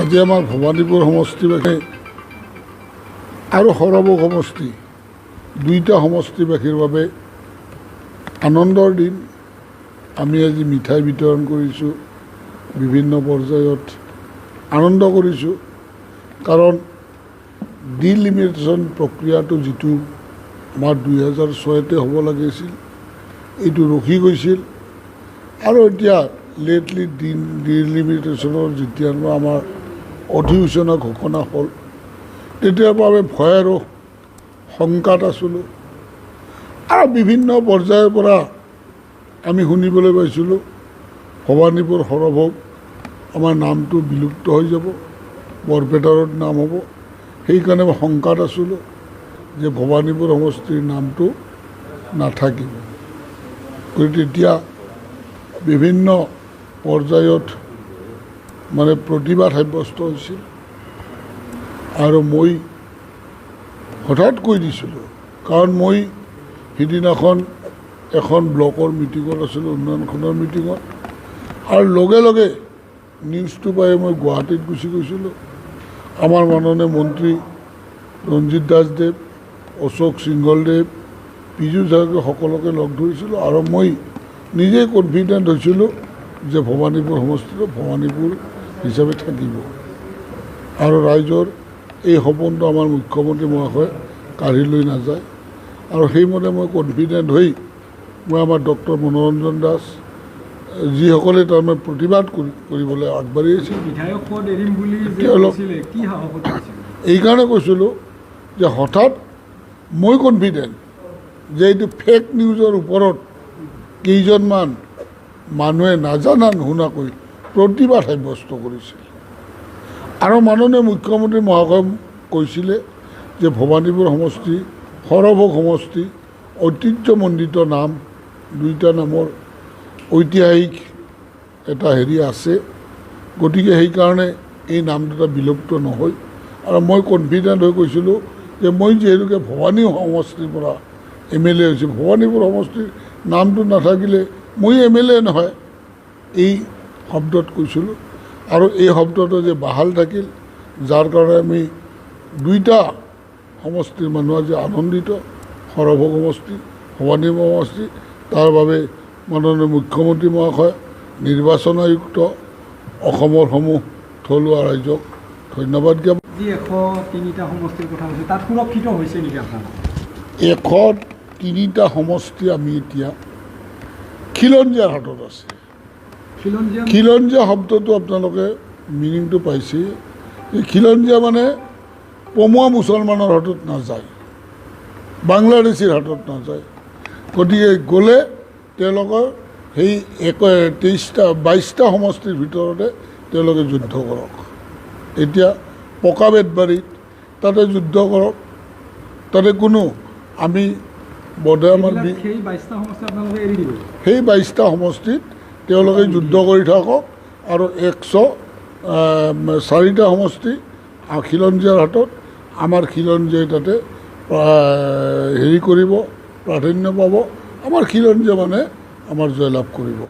আজি আমাৰ ভৱানীপুৰ সমষ্টিবাসী আৰু সৰভোগ সমষ্টি, দুইটা সমষ্টিবাসীৰ বাবে আনন্দৰ দিন। আমি আজি মিঠাই বিতৰণ কৰিছোঁ, বিভিন্ন পৰ্যায়ত আনন্দ কৰিছোঁ, কাৰণ ডিলিমিটেশ্যন প্ৰক্ৰিয়াটো যিটো আমাৰ 2006তে হ'ব লাগিছিল, এইটো ৰখি গৈছিল। আৰু এতিয়া লেটলি ডিলিমিটেশ্যনৰ যেতিয়া আমাৰ অধিসূচনা ঘোষণা হ'ল, তেতিয়াৰ পৰা আমি ভয় আৰু শংকাত আছিলোঁ। আৰু বিভিন্ন পৰ্যায়ৰ পৰা আমি শুনিবলৈ পাইছিলোঁ, ভৱানীপুৰ সৰভোগ আমাৰ নামটো বিলুপ্ত হৈ যাব, বৰপেটা ৰোড নাম হ'ব। সেইকাৰণে মই শংকাত আছিলোঁ যে ভৱানীপুৰ সমষ্টিৰ নামটো নাথাকিব। গতিকে তেতিয়া বিভিন্ন পৰ্যায়ত মানে প্ৰতিবাদ সাব্যস্ত হৈছিল আৰু মই হঠাৎ কৈ দিছিলোঁ, কাৰণ মই সিদিনাখন এখন ব্লকৰ মিটিঙত আছিলোঁ, উন্নয়নখনৰ মিটিঙত, আৰু লগে লগে নিউজটো পাই মই গুৱাহাটীত গুচি গৈছিলোঁ। আমাৰ মাননীয় মন্ত্ৰী ৰঞ্জিত দাসদেৱ, অশোক সিংঘলদেৱ, পীযুষ হাজৰিকা সকলোকে লগ ধৰিছিলোঁ আৰু মই নিজেই কনফিডেণ্ট হৈছিলোঁ যে ভৱানীপুৰ সমষ্টিটো ভৱানীপুৰ হিচাপে থাকিব আৰু ৰাইজৰ এই সপোনটো আমাৰ মুখ্যমন্ত্ৰী মহাশয়ে কাঢ়ি লৈ নাযায়। আৰু সেইমতে মই কনফিডেণ্ট হৈ মই আমাৰ ডক্টৰ মনোৰঞ্জন দাস, যিসকলে তাৰমানে প্ৰতিবাদ কৰিবলৈ আগবাঢ়ি আহিছিল, বিধায়ক পদ এৰিম বুলি যে তেওঁলোক কৈছিলে, কি সাহসত কৈছিলে? এইকাৰণে কৈছিলোঁ যে হঠাৎ মই কনফিডেণ্ট যে এইটো ফেক নিউজৰ ওপৰত কেইজনমান মানুহে নাজানা নুশুনাকৈ প্ৰতিবাদ সাব্যস্ত কৰিছিল। আৰু মাননীয় মুখ্যমন্ত্ৰী মহাশয়ে কৈছিলে যে ভৱানীপুৰ সমষ্টি, সৰভোগ সমষ্টি ঐতিহ্যমণ্ডিত নাম, দুইটা নামৰ ঐতিহাসিক এটা হেৰি আছে, গতিকে সেইকাৰণে এই নাম দুটা বিলুপ্ত নহয়। আৰু মই কনফিডেণ্ট হৈ কৈছিলোঁ যে মই যিহেতুকে ভৱানী সমষ্টিৰ পৰা এম এল এ হৈছোঁ, ভৱানীপুৰ সমষ্টিৰ নামটো নাথাকিলে মই এম এল এ নহয়, এই শব্দত কৈছিলোঁ। আৰু এই শব্দটো যে বাহাল থাকিল, যাৰ কাৰণে আমি দুইটা সমষ্টিৰ মানুহ আজি আনন্দিত, সৰভোগ সমষ্টি, ভৱানীপুৰ সমষ্টি। তাৰ বাবে মাননীয় মুখ্যমন্ত্ৰী মহাশয়, নিৰ্বাচন আয়ুক্ত, অসমৰ সমূহ থলুৱা ৰাইজক ধন্যবাদ জ্ঞাপন। যি 103টা সমষ্টিৰ কথা কৈছে, তাত সুৰক্ষিত হৈছে নেকি আপোনালোক? 103টা সমষ্টি আমি এতিয়া খিলঞ্জীয়াৰ হাতত আছে। খিলঞ্জীয়া? খিলঞ্জীয়া শব্দটো আপোনালোকে মিনিংটো পাইছে। এই খিলঞ্জীয়া মানে পমুৱা মুছলমানৰ হাতত নাযায়, বাংলাদেশীৰ হাতত নাযায়। গতিকে গ'লে তেওঁলোকৰ সেই 23টা 22টা সমষ্টিৰ ভিতৰতে তেওঁলোকে যুদ্ধ কৰক। এতিয়া পকা বেতবাৰীত তাতে যুদ্ধ কৰক, তাতে কোনো আমি বোধহয় আমাৰ সেই 22টা সমষ্টি আপোনালোকে এৰি দিব? সেই 22টা সমষ্টিত তেওঁলোকে যুদ্ধ কৰি থাকক আৰু 104টা সমষ্টি খিলঞ্জীয়াৰ হাতত, আমাৰ খিলঞ্জীয়াই তাতে হেৰি কৰিব, প্ৰাধান্য পাব। আমাৰ খিলঞ্জীয়া মানে আমাৰ জয়লাভ কৰিব।